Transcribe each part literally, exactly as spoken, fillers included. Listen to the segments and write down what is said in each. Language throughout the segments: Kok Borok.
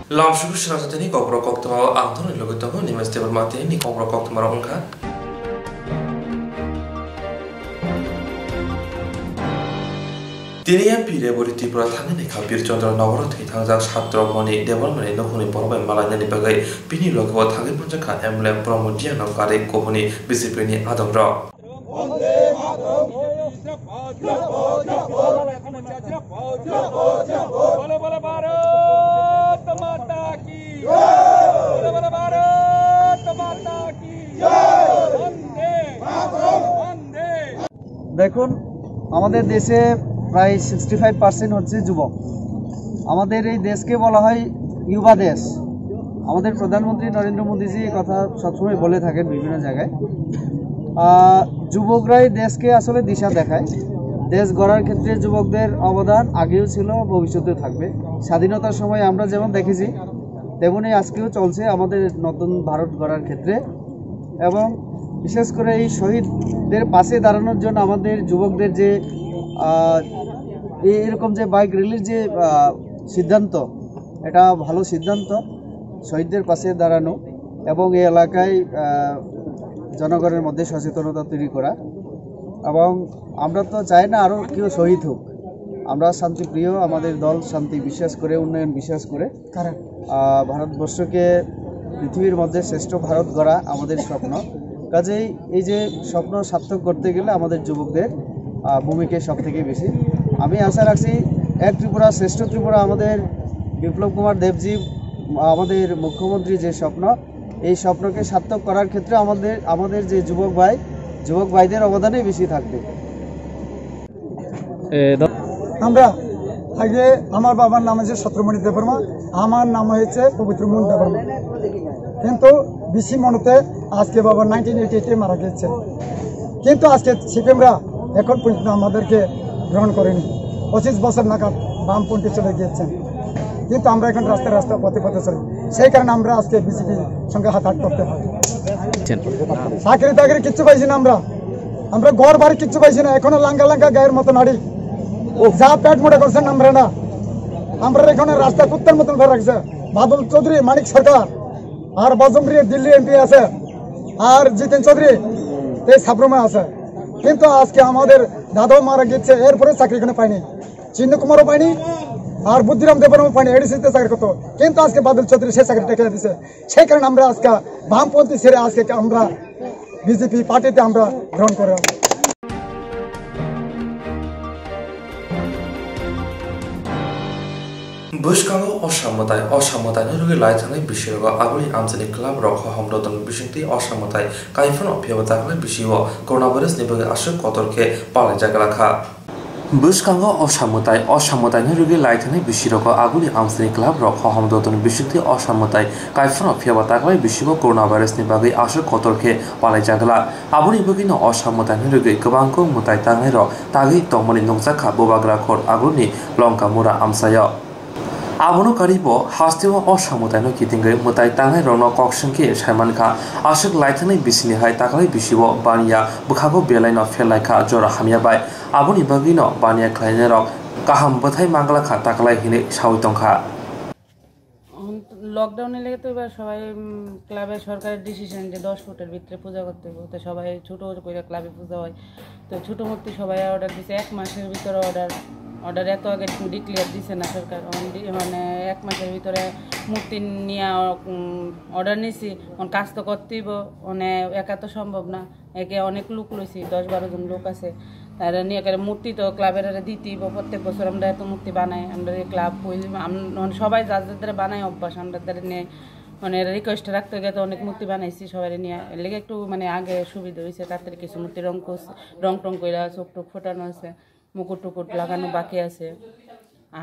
Lamsuku Sinasatini kokborok koktwmao ang thani logi tongo, Nimes Debbarma tini kokborok koktwmarok wngkha. Tini M P Rebori Tripura thangwi naikha Bir Chandra Nogoro thwi thangjak Satro Moni Debbarmani nukhungni borok bai malainani bagwi bini logi o thangwi manjakha M L A Pramod Jiyano karwi kubuni B J P ni adongrok. बोलो, बोलो, भारत माता की। बोलो, बोलो, भारत माता की। वंदे, वंदे। দেখুন, আমাদের দেশে প্রায় সিক্সটি ফাইভ পার্সেন্ট হচ্ছে যুবক। আমাদের এই দেশকে বলা হয় যুবা দেশ। আমাদের প্রধানমন্ত্রী নরেন্দ্র মোদীজি এই কথা সবসময় বলে থাকেন বিভিন্ন জায়গায়। আহ, যুবকরাই দেশকে আসলে দিশা দেখায়। দেশ গড়ার ক্ষেত্রে যুবকদের অবদান আগেও ছিল, ভবিষ্যতেও থাকবে। স্বাধীনতার সময় আমরা যেমন দেখেছি, তেমনই আজকেও চলছে আমাদের নতুন ভারত গড়ার ক্ষেত্রে। এবং বিশেষ করে এই শহীদদের পাশে দাঁড়ানোর জন্য আমাদের যুবকদের যে, আহ, এ-, এরকম যে বাইক র্যালির যে, আহ, সিদ্ধান্ত, এটা ভালো সিদ্ধান্ত, শহীদদের পাশে দাঁড়ানো এবং এই এলাকায়, আহ, জনগণের মধ্যে সচেতনতা তৈরি করা। এবং আমরা তো চাই না আরও কেউ শহীদ হোক, আমরা শান্তিপ্রিয়, আমাদের দল শান্তি বিশ্বাস করে, উন্নয়ন বিশ্বাস করে। আহ, ভারতবর্ষকে পৃথিবীর মধ্যে শ্রেষ্ঠ ভারত গড়া আমাদের স্বপ্ন। কাজেই এই যে স্বপ্ন সার্থক করতে গেলে আমাদের যুবকদের, আহ, ভূমিকা সব থেকে বেশি। আমি আশা রাখছি এক ত্রিপুরা শ্রেষ্ঠ ত্রিপুরা আমাদের বিপ্লব কুমার দেবজি, আমাদের মুখ্যমন্ত্রী যে স্বপ্ন, এই স্বপ্নকে সার্থক করার ক্ষেত্রে আমাদের, আমাদের যে যুবক ভাই, যুবক ভাইদের অবদানই বেশি থাকবে। এ, দ- আমরা আগে, আমার বাবার নাম হচ্ছে সত্যমণি দেববর্মা, আমার নাম হয়েছে পবিত্র মোহন দেববর্মা। কিন্তু বিশি মনতে আজকে বাবা নাইনটিন এইটি এইটে মারা গেছে। কিন্তু আজকে সিপিএমরা এখন পর্যন্ত আমাদেরকে গ্রহণ করেনি। পঁচিশ বছর নাগাদ বামপন্থী চলে গিয়েছেন, কিন্তু আমরা এখন রাস্তায় রাস্তায় পথে পথে চলি। সেই কারণে আমরা আজকে বিজেপির সঙ্গে হাত হাত করতে হয়। চাকরি টাকরি কিচ্ছু পাইছি না আমরা, আমরা ঘর বাড়ি কিচ্ছু পাইছি না, এখনো লাঙ্গা লাঙ্গা গায়ের মতো নাড়ি। ও। যা পেট মোটা করছেন আমরা না, আমরা এখানে রাস্তা কুত্তার মতন করে রাখছে বাদল চৌধুরী, মানিক সরকার, আর বজমপ্রিয় দিল্লি এমপি আছে, আর জিতেন চৌধুরী এই সাবরুমে আছে। কিন্তু আজকে আমাদের দাদাও মারা গেছে, এরপরে চাকরি এখানে পাইনি, চিন্ন কুমারও পাইনি, আর বুদ্ধিরাম দেবরামও পাইনি, এডিসিতে চাকরি করতো। কিন্তু আজকে বাদল চৌধুরী সে চাকরিটা কেড়ে দিছে। সেই কারণে আমরা আজকে বামপন্থী ছেড়ে আজকে আমরা বিজেপি পার্টিতে আমরা গ্রহণ করে আছি। Bwskango o samwtai, o samwtaino rwgwi lai thangwi bisirogo aboni amchaini club rok hohom dodon bisingtwi o samwtai kaiphano phiyaba takhwlai bisio coronavirus ni bagwi aswk kotor khe palaijak lakha. Bwskango o samwtai, o samwtaino rwgwi lai thangwi bisirogo aboni amchaini club rok hohom dodon bisingtwi o samwtai kaiphano phiyaba takhwlai bisio coronavirus ni bagwi aswk kotor khe palaijak glak. Aboni bagwino o samwtaino rwgwi kwbangkuk mwtai tangnairok tagwi tongmani nukjakha Bubagra Khor Agulni Longkamura amchaio. Abono karwibo hasteo o samwtaino kitingwi mwtai tangnairokno kok swngkhe saimankha, aswk laithangni bisini hai taklai bisio baniya bwkhago belaino pherlaikha jora hamya bai. Aboni bagwino baniya khlainairok kaham bwthai manglakha taklai hinwi sawi tongkha. এখন তো লকডাউনের লেগে তো এবার সবাই, উম, ক্লাবে সরকারের ডিসিশন যে দশ ফুটের ভিতরে পূজা করতে হবে, তো সবাই ছোট করে ক্লাবে পূজা হয়। তো ছোট মূর্তি সবাই অর্ডার দিছে এক মাসের ভিতরে, অর্ডার, অর্ডার এত আগে ডিক্লেয়ার দিছে না সরকার। এখন ডি-, মানে এক মাসের ভিতরে মূর্তি নিয়ে, উম, অর্ডার নিছি, এখন কাজ তো করতেই হইব, মানে একা তো সম্ভব না। একে অনেক লোক লইছি, দশ বারো জন লোক আছে। তারা নিয়ে করে মূর্তি তো ক্লাবের আরে দিতেই হইব, প্রত্যেক বছর আমরা এত মূর্তি বানাই। আমরা এই ক্লাব হইল, আম-, মানে সবাই যার যার দ্বারা বানাই অভ্যাস, আমরা তারা নিয়ে মানে রিকোয়েস্ট রাখতে গিয়ে তো অনেক মূর্তি বানাইছি সবাই নিয়ে। এর লেগে একটু মানে আগে সুবিধা হয়েছে, তাড়াতাড়ি কিছু মূর্তি রং কস-, রং টং কইরা চোখ টোখ ফোটানো আছে, মুকুট টুকুট লাগানো বাকি আছে,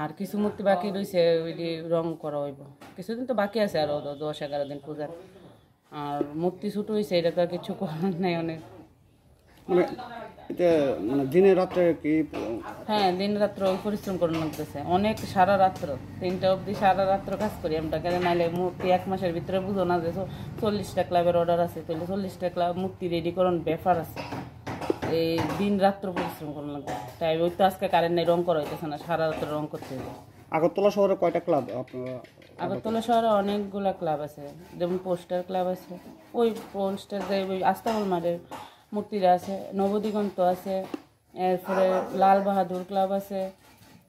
আর কিছু মূর্তি বাকি রয়েছে, ওই যে রং করা হইব। কিছুদিন তো বাকি আছে আরো দ-, দশ এগারো দিন পূজার। আর মূর্তি ছোট হইছে, এটা তো আর কিছু করার নাই অনেক। মানে, এটা, মানে, দিনে রাত্রে কি? হ্যাঁ, দিন রাত্র ওই পরিশ্রম করানো লাগতেছে অনেক, সারা রাত্র তিনটা অবধি সারা রাত্র কাজ করি আমরা, কেন নাইলে মূর্তি এক মাসের ভিতরে বুঝো না যে চ-, চল্লিশটা ক্লাবের অর্ডার আছে, তাহলে চল্লিশটা ক্লাব মূর্তি রেডি করার ব্যাপার আছে। এই দিন রাত্র পরিশ্রম করানো লাগবে। তাই ওই তো আজকে কারেন্ট নেই, রং করা হইতেছে না, সারা রাত্র রং করতে হবে। আগরতলা শহরে কয়টা ক্লাব আপনারা? আগরতলা শহরে অনেকগুলা ক্লাব আছে, যেমন পোস্টার ক্লাব আছে, ওই পোস্টার যে ওই আস্তাবল মাঠের মূর্তিটা আছে, নবদিগন্ত আছে, এরপরে লাল বাহাদুর ক্লাব আছে,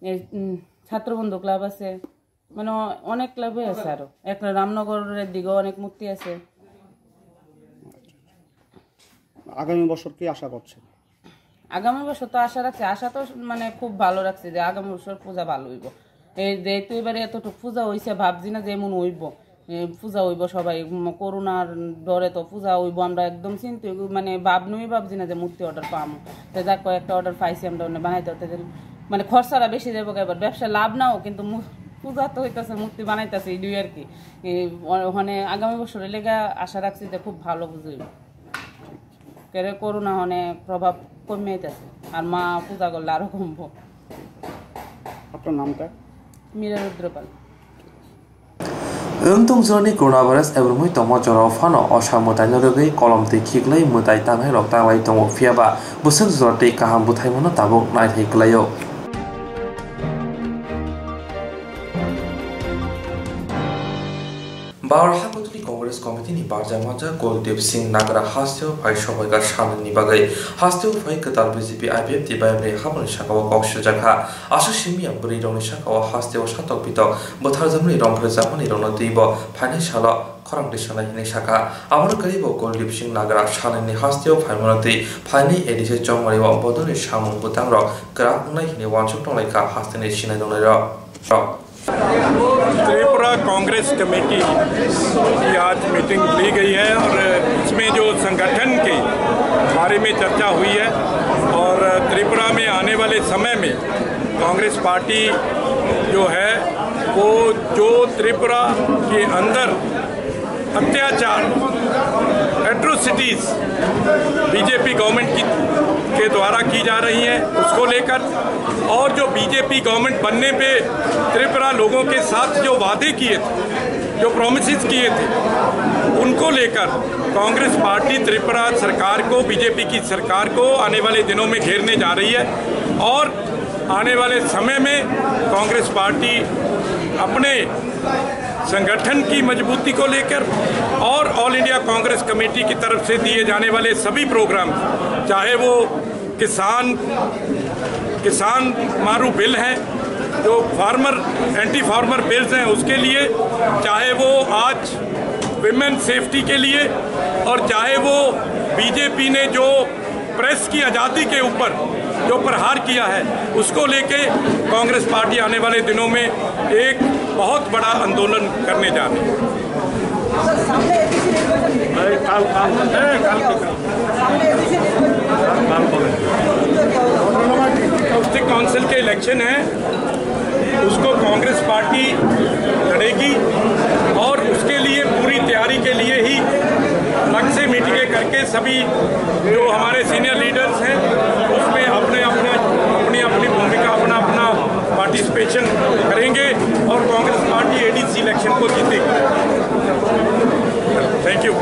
এই, উম, ছাত্রবন্ধু ক্লাব আছে, মানে অ-, অনেক ক্লাবই আছে আরো। একটা রামনগরের দিকেও অনেক মূর্তি আছে। আগামী বছর কি আশা করছেন? আগামী বছর তো আশা রাখছি, আশা তো মানে খুব ভালো রাখছি যে আগামী বছর পূজা ভালো হইব। এই যেহেতু এবারে এতটুকু পূজা হইছে, ভাবছি না যে এমন হইব, এ, পূজা হইব সবাই, উম, করোনার ডরে তো পূজা হইব, আমরা একদম চিন্তা, মানে ভাবনুই ভাবছি না যে মূর্তি অর্ডার পাবো। তো যাক, কয়েকটা অর্ডার পাইছি আমরা, ওনে বানাইতে হতে গেলে মানে খরচাটা বেশি যাবো, এবার ব্যবসা লাভ নাও, কিন্তু মূ-, পূজা তো হইতাছে, মূর্তি বানাইতেছে, এটাই আর কি। এ, অ-, ওখানে আগামী বছরের লেগে আশা রাখছি যে খুব ভালো পুজো হইব। কেরে করোনা হনে প্রভাব কমে আইতাছে, আর মা পূজা করলে আরো কমবো। আপনার নামটা? মীরা Rudrapal. Wngtong jorani coronavirus ebrwngwi tongma jorao phano osa mwtaino rwgwi kolom twi khiklai mwtai tangnai rok tanglai tongo, phiyaba bwswk jora tei kaham bwthaimano tabuk naithai kwlaio. Bawar Hakutuli Congress Committee ni barjak manjak Kuldeep Singh Nagra hasteo phai sobaikar salnini bagwi. Hasteo phai kwtal B J P I P F T bayamni haboni sakao kok sirjakha. Aswk simi ya bwrwi rokni sakao hasteo satok pitok bwtharjakmani romphaijakmani rokno twibo phainai salo khorang tisanai hinwi sakha. Abono kwrwi bo Kuldeep Singh Nagra salnini hasteo phaimano twi phainai A D C chongmani o bodolni samung bwtang rok kwrak wngnai hinwi uansuk tonglaikha hasteni sinai tongnai rok. Tripura Congress committee की आज मीटिंग ली गई है और इसमें जो संगठन के बारे में चर्चा हुई है और त्रिपुरा में आने वाले समय में कांग्रेस पार्टी जो है वो जो त्रिपुरा के अंदर अत्याचार, एट्रोसिटीज बीजेपी गवर्नमेंट की, के द्वारा की जा रही हैं, उसको लेकर और जो बीजेपी गवर्नमेंट बनने पे त्रिपुरा लोगों के साथ जो वादे किए थे, जो प्रॉमिसेस किए थे, उनको लेकर कांग्रेस पार्टी त्रिपुरा सरकार को, बीजेपी की सरकार को आने वाले दिनों में घेरने जा रही है और आने वाले समय में कांग्रेस पार्टी अपने संगठन की मजबूती को लेकर और ऑल इंडिया कांग्रेस कमेटी की तरफ से दिए जाने वाले सभी प्रोग्राम, चाहे वो किसान, किसान मारू बिल है, जो फार्मर, एंटी फार्मर बिल्स हैं, उसके लिए, चाहे वो आज विमेन सेफ्टी के लिए और चाहे वो बीजेपी ने जो प्रेस की आज़ादी के ऊपर जो प्रहार किया है, उसको लेके कांग्रेस पार्टी आने वाले दिनों में एक बहुत बड़ा आंदोलन करने जा रही है। अरे, काल, काल, ए, काल के काल। काल बोले। डिस्ट्रिक्ट काउंसिल के इलेक्शन है, उसको कांग्रेस पार्टी लड़ेगी और उसके लिए पूरी तैयारी के लिए ही अलग से मीटिंगें करके सभी जो हमारे सीनियर लीडर्स हैं, उसमें अपने, अपने, अपनी, अपनी भूमिका, अपना, अपना पार्टिसिपेशन करेंगे और कांग्रेस पार्टी एडीसी इलेक्शन को जीतेगी। Thank you.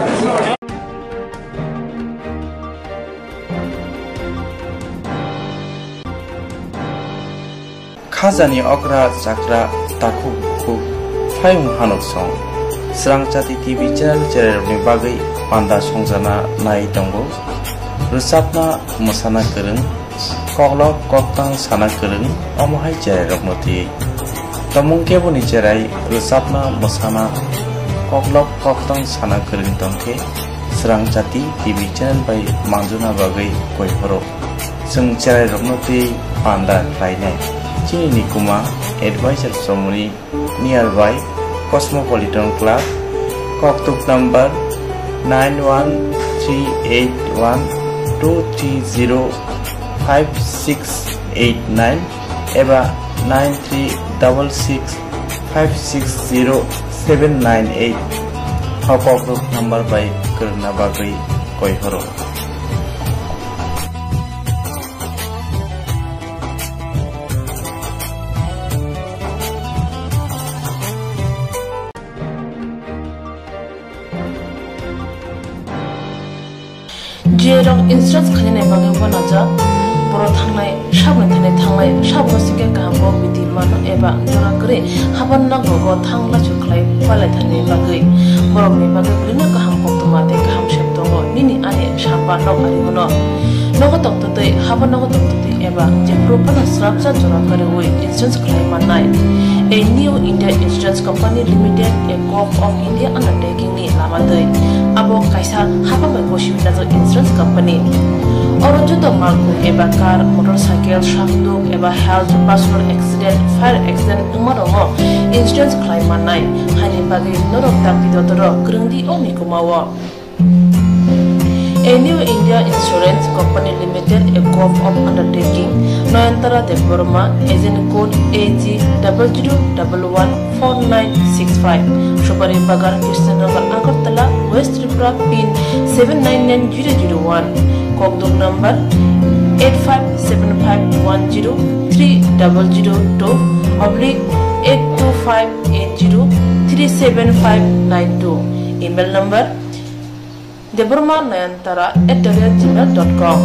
Khajani okra chakra takhuk bukhuk phaiyung hanuk song. Srangchati T V channel chererokni bagwi panda songjana nai tongo. Rwchapna mwsana kwrwng, koklop koktang sana kwrwng, omo hai chererokno twiwi. Tomung keboni cherai rwchapna mwsana koklop koktang sana kwrwng tongkhe Srangchati T V channel bai manjuna bagwi koi phoro. Chwng cherairokno tei panda khlainai. Chini nikuma advisor chomoni nearby Cosmopolitan Club, koktuk number nine one three eight one two three zero five six eight nine eba nine three double six five six zero seven nine eight. O koktuk number bai kwrwngna bagwi koi phoro. Jerok insurance khainai bagwi uanajak. Borok thangnai, saboni thani thangnai, saboni singkhe kaham kok bidi mano eba jora kwrwi haban nogo thang lachu khlai palai thani bagwi borokni bagwi bwrwino kaham koktwma tei kaham sep tongo nini ani sapa nok ari bono. Nogo tongtwtwi, haban nogo tongtwtwi eba jephuru phano srapsa jora kwrwi insurance khlai mannai. A New India Insurance Company Limited, a Govt of India undertaking ni lama twi. Abo kaisa hapang bai bosi najak insurance company. Oro joto malkhung eba car, motorcycle, sakduk eba health, personal accident, fire accident wngma rokno insurance khlai mannai. Haini bagwi norok dakti dotoro kwrwngdi o mikuma o. A New India Insurance Company Limited, a Govt of undertaking, Nayantara Debbarma, agent code A G double zero double one four nine six five, Supari Bagan, Krishnanagar, Agartala, West Tripura, pin seven nine nine zero zero one, kokduk number eight five seven five one zero three double zero two oblique eight two five eight zero three seven five nine two, email number debbarma nayantara at the rate gmail dot com.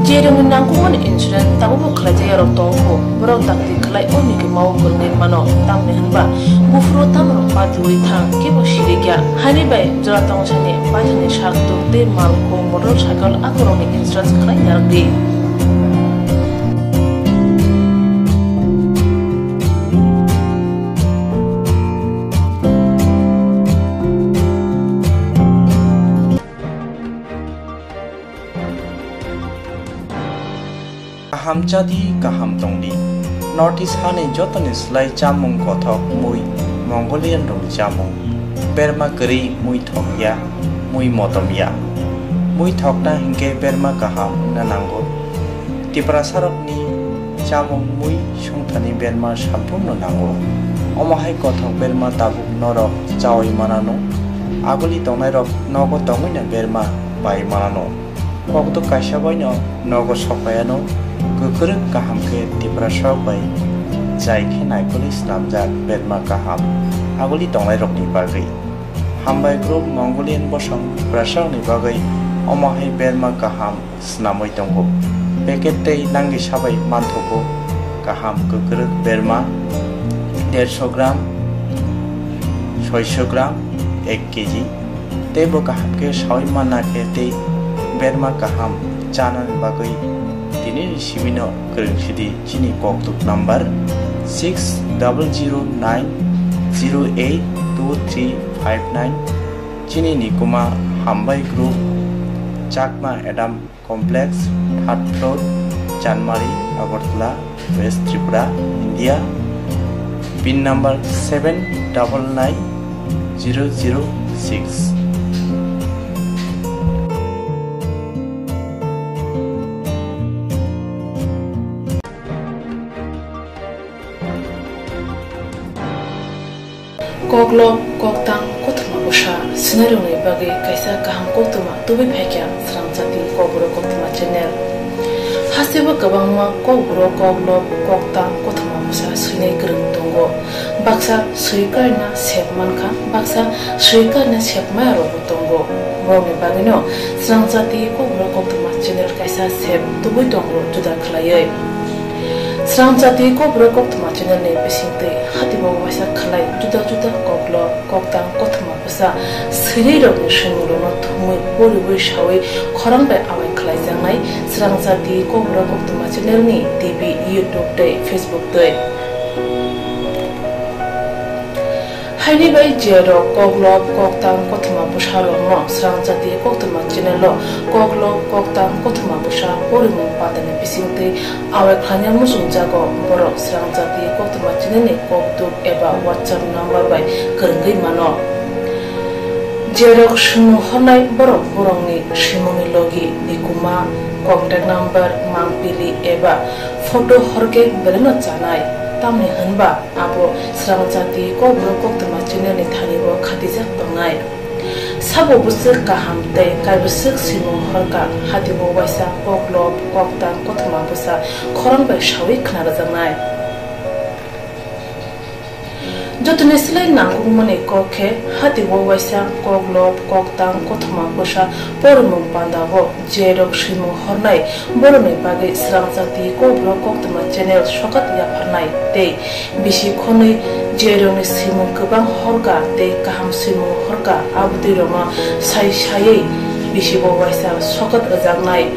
Jerokni nangkukmani insurance tabukbo khlaijak yarok tongkho, borok dakti khlai o mikuma o kwrwngwi mano, tamni hwnba buphuru tamrok patiui thang kebo sirikya. Haini bai jora tong sani paithani sak tuk tei malkhung motor cycle akorokni insurance khlai narwkdi. Kaham chadi, kaham tongdi. North East hani jotoni slai chamung kothok mui Mongolian rokni chamung. Berma kwrwi mui thokya, mui motomya. Mui thokna hinkhe berma kaham wngna nango. Tiprasarokni chamung mui songthani berma samphurno nango. Omo hai kothok berma tabuk norok chaui manano. Aguli tongnairok nogo tongwino berma pai manano. Kokduk kaisa baino nogo sokpaiano. Kwkrwk kaham khe Tiprasarok bai chai khe naikolwi snamjak berma kaham aguli tongnairokni bagwi. Hambai group Mongolian bosong Tiprasarokni bagwi omo hai berma kaham snamwi tongo. Packet tei langwi sabai manthogo kaham kwkrwk berma derso gram, soiso gram, ek kg. Teibo kaham khe saui manna khe tei berma kaham chanani bagwi tinini simino kwrwng sidi chini kokduk number six double zero nine zero eight two three five nine. Chini nikuma Hambai Group, Chakma Adam Complex, third floor, Chanmari, Agartala, West Tripura, India. Pin number seven double nine zero zero six. Koklob, koktang, kothoma bwsa swinairokni bagwi kaisa kaham koktwma tubui phaikha Srangchati Kokborok Koktwma channel. Hasteo kwbangma kokborok, koklob, koktang, kothoma bwsa swinai kwrwng tongo. Baksa swi karina sep mankha, baksa swi karina sep maya rokbo tongo. Borokni bagwino Srangchati Kokborok Koktwma channel kaisa sep tubui tongo juda khlaiwi. Srangchati Kokborok Koktwma channel ni bisingtwi hatibo waisa khlai juda juda koklob, koktang, kothoma bwsa swinai rokni swimung rokno thumwi poriwi sawi khorang bai awai khlaijaknai Srangchati Kokborok Koktwma channel ni T V, YouTube tei Facebook twi. Haini bai je rok koklob, koktang, kothoma bwsa rokno Srangchati Koktwma channel o koklob, koktang, kothoma bwsa porimung patani bisingtwi awai khlaina muchungjago borok Srangchati Koktwma channel ni kokduk eba WhatsApp number bai kwrwngwi mano. Je rok swimung hornai borok borokni swimungni logi, nikuma, contact number, mangpili eba photo horkhe beleno chanai, tamni hwnba abo Srangchati Kokborok Koktwma channel ni thani bo khatijak tongnai. Sabo bwswk kaham tei kaibwswk swimung horkha hatibo waisa koklob, koktang, kothoma bwsa khorang bai sawi khna rwjaknai. Jotoni slai nangkukmani kok khe, hati o waisa koklop, koktang, kothoma bwsa porimung panda o je rok swimung hornai borokni bagwi Srangchati Kokborok Koktwma channel sokat yapharnai tei bisi khonwi je rokni swimung kwbang horka tei kaham swimung horka, abotwi rokno sai saiwi bisi o waisa sokat rwjaknai.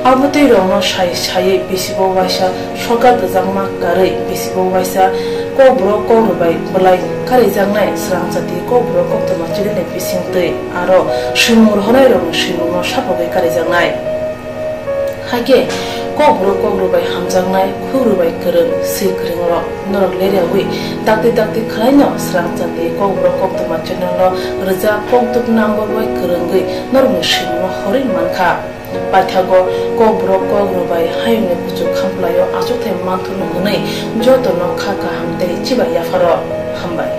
Abotwi rokno sai saiwi bisi o waisa sokat rwjakma karwi bisi o waisa Kokborok Kokrwbai bwlai karijaknai Srangchati Kokborok Koktwma channel ni bisingtwi aro swimung rwhornai rokni swimungno sapogwi karijaknai. Hakhe Kokborok Kokrwbai hamjaknai, Khukrwbai kwrwng, swi kwrwng rok norok leriawi dakti dakti khwlaino Srangchati Kokborok Koktwma channel no rwjak kokduk number bai kwrwngwi norokni swimungno horwi mankha. Paithago Kokborok Kokrwbai hayungni kuchuk khamplaio achukthai manthurno hwnwi jotono kha kaham tei chibai yapharo. Hambai.